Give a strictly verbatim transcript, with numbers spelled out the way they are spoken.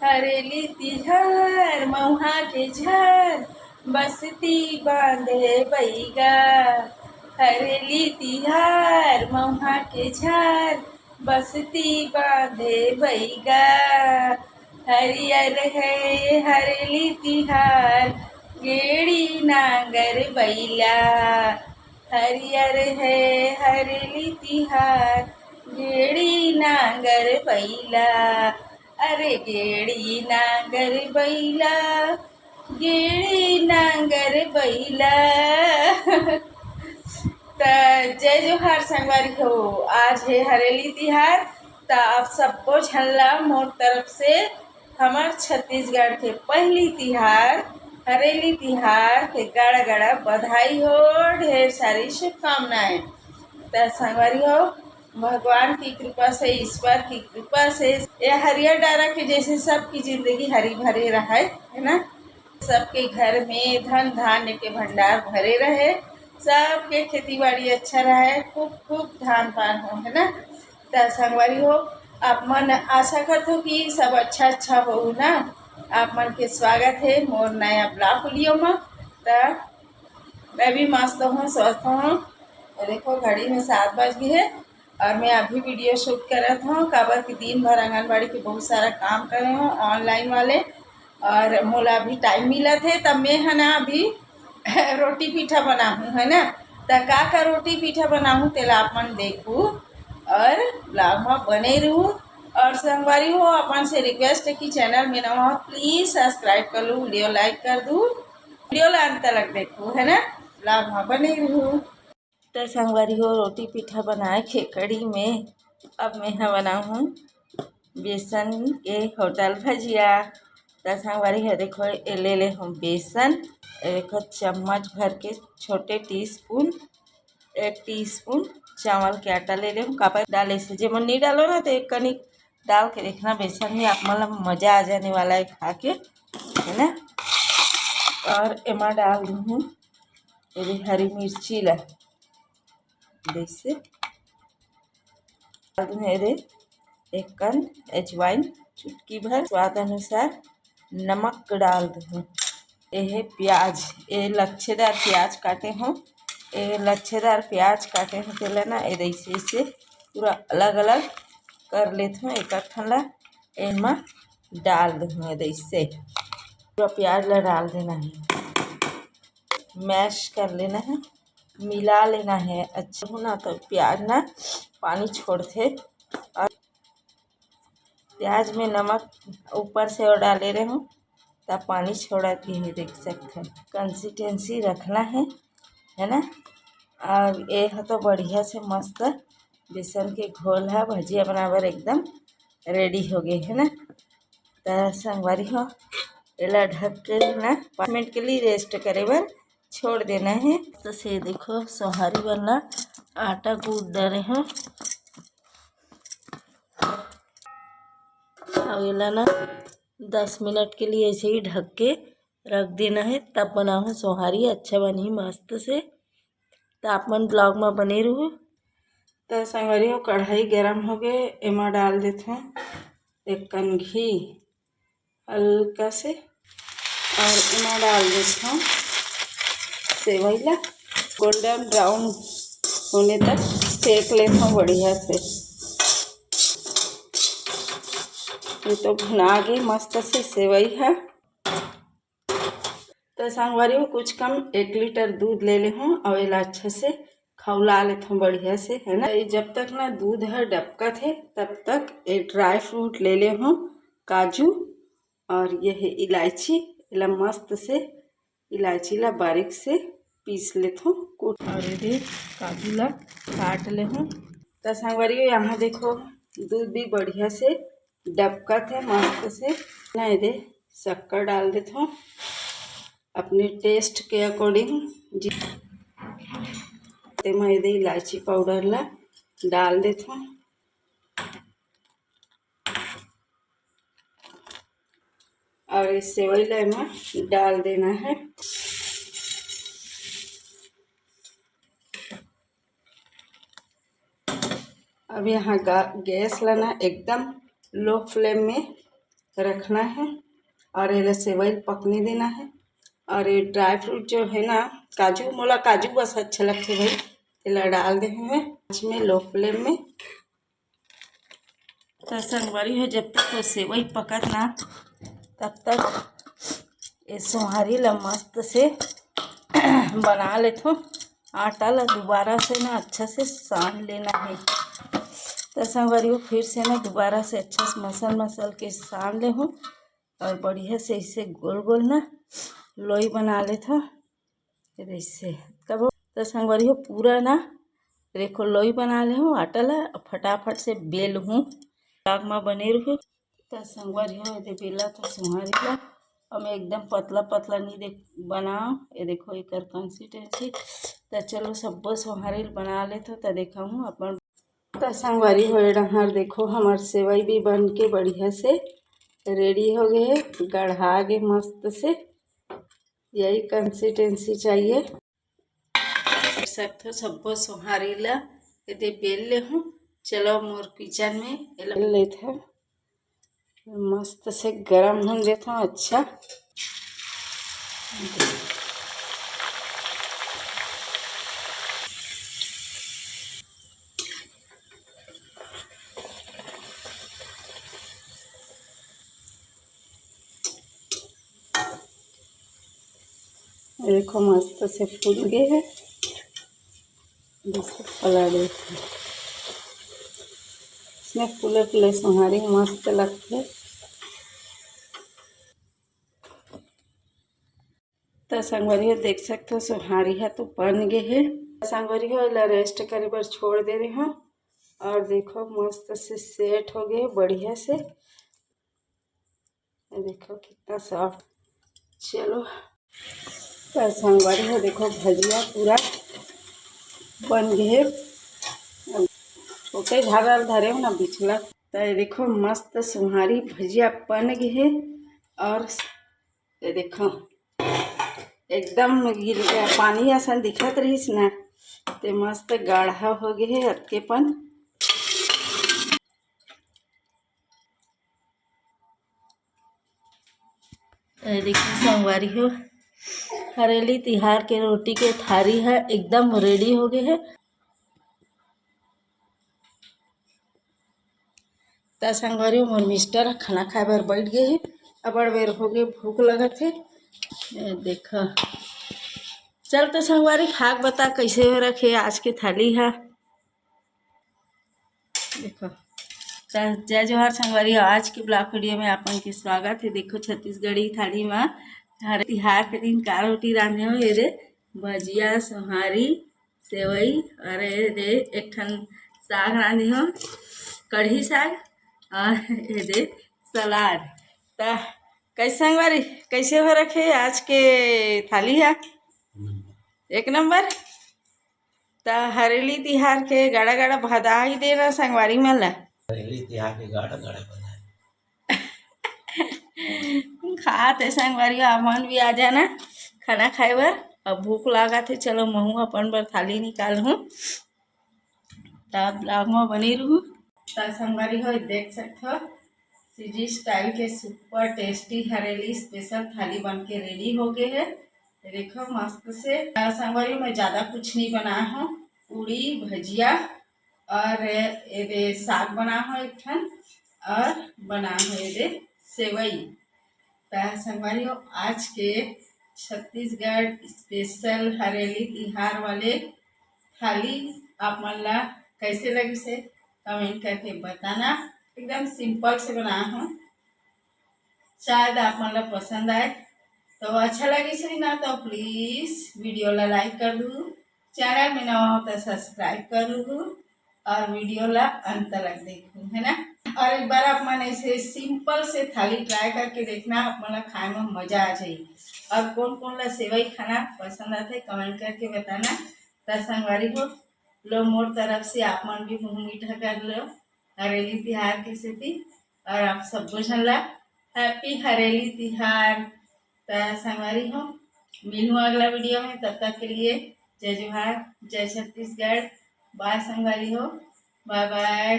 हरेली तिहार मउहा के झार, बस्ती बांधे बइगा। हरेली तिहार मउहा के झार, बस्ती बांधे बइगा। हरियर हे हरेली तिहार, गेड़ी नांगर बइला। हरियर हे हरेली तिहार, गेड़ी नांगर बइला। अरे गेड़ी नांगर बइला, गेड़ी नांगर बइला। त जय जोहार संगवारी हो, आज हे हरेली तिहार। त आप सबो झन ला मोर तरफ से हमर छत्तीसगढ़ के पहली तिहार, हरेली तिहार के गड़ा गड़ा बधाई हो, ढेर सारी शुभकामनाएं। त संगवारी हो, भगवान की कृपा से, ईश्वर की कृपा से, ये हरियर डारा के जैसे सबकी जिंदगी हरी भरी रहे, है ना। सबके घर में धन धान्य के भंडार भरे रहे, सबके खेती बाड़ी अच्छा रहे, खूब खूब धान पान हो, है ना। त संगवारी हो, आप मन, आशा करत हो कि सब अच्छा अच्छा हो ना। आप मन के स्वागत है मोर नया ब्लॉग वीडियो में। त मैं भी मस्त हूँ, स्वस्थ हूँ। देखो घड़ी में सात बज गए है और मैं अभी वीडियो शूट करत हूँ, काबर कि दिन भर आंगनबाड़ी के बहुत सारा काम करे हूँ ऑनलाइन वाले, और मोला अभी टाइम मिलत है, तब मैं है ना अभी रोटी पीठा बनाहूँ, है ना। त का का रोटी पीठा बनाहूँ, तेला आप मन देखू और ब्लॉग में बने रहू। और संगवारी हो, अपन से रिक्वेस्ट है कि चैनल में नवा हो, प्लीज सब्सक्राइब कर लू, वीडियो लाइक कर दू, वीडियो ला अंत तक देखू, है ना, ब्लॉग में बने रहू। त संगवारी हो, रोटी पीठा बनाए खेकड़ी में अब मैं ह बनाहूँ बेसन के होटल भजिया। त संगवारी हो, देखो, ये ले ले हूँ बेसन, ये देखो, चम्मच भर के, छोटे टीस्पून, एक टीस्पून चावल के आटा ले ले हूँ। काबर डाले से, जेमन नहीं डालो ना, तो एक कनिक डाल के देखना बेसन में, आप मन ला मजा आ जाने वाला है खा के, है ना। और एमा डाल दूँ ये हरी मिर्ची ला, जैसे डाल दूँ ये एक कन अजवाइन, चुटकी भर, स्वाद अनुसार नमक डाल दूँ। ये है प्याज, ये लच्छेदार प्याज काटे हूँ, ये लच्छेदार प्याज काटे हूँ, तेला ना ये ऐसे ऐसे पूरा अलग अलग कर लेत हूँ, एक ठन ला एमा डाल दूँ ये ऐसे। पूरा प्याज ला डाल देना है, मैश कर लेना है, मिला लेना है अच्छा हो ना, तो प्याज ना पानी छोड़थे। और प्याज में नमक ऊपर से और डाले रहे हूँ, तब पानी छोड़त भी है, देख सकते हैं। कंसिस्टेंसी रखना है, है ना। और ये ह तो बढ़िया से मस्त बेसन के घोल है, भजिया बनाबर एकदम रेडी हो गए, है ना। त संगवारी हो, एला ढक के ना पाँच मिनट के लिए रेस्ट करे बर छोड़ देना है। तो से देखो, सोहारी वाला आटा गूंद डरे हूँ। अब एला ना दस मिनट के लिए ऐसे ही ढक के रख देना है, तब बनाहूँ सोहारी, अच्छा बनही मस्त से। त आप मन ब्लॉग में बने रहू। त संगवारी हो, कढ़ाई गरम हो गए, एमा डाल देथों एक कन घी हल्का से, और एमा डाल देथों सेवई ला। गोल्डन ब्राउन होने तक सेक लेथों बढ़िया से। ये तो भुना गे मस्त से सेवई है। तो संगवारी हो, कुछ कम एक लीटर दूध ले ले हूँ और एला अच्छे से खौला लेथों बढ़िया से, है ना। ये जब तक ना दूध ह डबकत हे, तब तक ये ड्राई फ्रूट ले ले हूँ, काजू और ये है इलायची। एला मस्त से इलायची ला बारीक से पीस लेथों, कूट। और ये दे काजू ला काट ले हूँ। तो संगवारी हो, यहाँ देखो, दूध भी बढ़िया से डबकत है मस्त से ना। ये दे शक्कर डाल देथों अपने टेस्ट के अकॉर्डिंग जी। तेमा ये दे इलायची पाउडर ला डाल देथों और इस सेवई ला एमा डाल देना है। अब यहाँ गा-, गैस ला ना एकदम लो फ्लेम में रखना है और एला सेवई ल पकने देना है। और ये ड्राई फ्रूट जो है ना, काजू, मोला काजू बस अच्छा लगथे भाई, एला डाल दे हवे इसमें लो फ्लेम में। तो संगवारी हो, जब तक तो सेवई पकत ना, तब तक ये सोहारी ला मस्त से बना लेथो। आटा ला दोबारा से ना अच्छा से सान लेना है। तो संगवारी हो, फिर से ना दोबारा से अच्छा से मसल मसल के सान ले हूँ और बढ़िया से इसे गोल गोल ना लोई बना लेथो। ये जैसे तब तो संगवारी हो, पूरा ना देखो लोई बना ले हूँ आटा ला, फटाफट से बेल हूँ। Vlog में बने रहू। तो संगवारी हो, ये दे बेला तो सोहारी ला, हम एकदम पतला पतला नहीं देख बनाओ। ये देखो एकर कंसिस्टेंसी। तो चलो सब्बो सोहारी ल बना लेथो, तो देखा हूँ अपन। तो संगवारी हो, ये डहर देखो हमर सेवई भी बन के बढ़िया से रेडी हो गए है, गढ़ा गे मस्त से। यही कंसिस्टेंसी चाहिए। देख सकथो सब्बो सोहारी ला एदे बेल ले हूँ। चलो मोर किचन में एला बेल लेथो, मस्त से गरम होन देथो। अच्छा, देखो मस्त से फूल गए है। देखो पलट देथो। इसमें फूले फूले सोहारी मस्त लगथे। तो संगवारी हो, देख सकथो सोहारी ह तो बन गे हे। संगवारी हो, एला रेस्ट करे बर छोड़ दे रहे हो। और देखो मस्त से सेट हो गए बढ़िया से। ये देखो कितना सॉफ्ट। चलो तो संगवारी हो, देखो भजिया पूरा बन गए। छोटे धारा धरे हो ना बिचला। तो ये देखो मस्त सोहारी भजिया बन गए। और ये देखो एकदम गिर गया, पानी असन दिखत रहिस ना, ते मस्त गाढ़ा हो गए हे अतके पन। ए देखिए संगवारी हो, हरेली तिहार के रोटी के थारी ह एकदम रेडी हो गए हे। त संगवारी हो, मोर मिस्टर ह खाना खाए बर बैठ गए हे। अबड़ बेर हो गए, भूख लगत हे। ए, देखा, चल तो संगवारी, खा के बता कैसे हो रखे आज के थाली ह। देखो, त जय जोहार संगवारी हो, आज के ब्लॉग वीडियो में आपन के स्वागत है। देखो, छत्तीसगढ़ी थाली में हर तिहार के दिन का रोटी रांधे हो, ये दे भजिया, सोहारी, सेवई, अरे दे एक ठन साग रांधे हो, कढ़ी साग, और ये दे सलाद। त कैसे संगवारी, कैसे हो रखे आज के थाली है? एक नंबर। त हरेली तिहार के गाड़ा गाड़ा बधाई देना संगवारी मन ला। हरेली तिहार के गाड़ा गाड़ा बधाई। खात हे संगवारी, आप मन भी आ जाना खाना खाए बर। अब भूख लागत हे, चलो महू अपन बर थाली निकाल हूँ। त ब्लॉग में बने रहू। त संगवारी हो, देख सकथो सीजी स्टाइल के सुपर टेस्टी हरेली स्पेशल थाली बन के रेडी हो गए है। देखो मस्त से। त संगवारी हो, मैं ज्यादा कुछ नहीं बनाए हूँ, पूड़ी भजिया और एदे साग बनाए हूँ एक ठन और बनाए हूँ एदे सेवई। त संगवारी हो, आज के छत्तीसगढ़ स्पेशल हरेली तिहार वाले थाली आप मन ला कैसे लगिस हे कमेंट करके बताना। एकदम सिंपल से बनाए हूँ, शायद आप मन ला पसंद आए। तो अच्छा लगिस होही ना तो प्लीज वीडियो ला लाइक कर दू, चैनल में नवा हो तो सब्सक्राइब कर लू और वीडियो ला अंत तक देखू, है ना। और एक बार आप मन ऐसे सिंपल से थाली ट्राई करके देखना, आप मन ला खाए में मजा आ जाही। और कौन कौन ला सेवई खाना पसंद आथे कमेंट करके बताना। त संगवारी हो, लो मोर तरफ से आप मन भी मुंह मीठा कर लो हरेली तिहार के सेती। और आप सब्बो झन ला हैप्पी हरेली तिहार। त संगवारी हो, मिलहूँ अगला वीडियो में, तब तक के लिए जय जोहार, जय छत्तीसगढ़। बाय संगवारी हो, बाय बाय।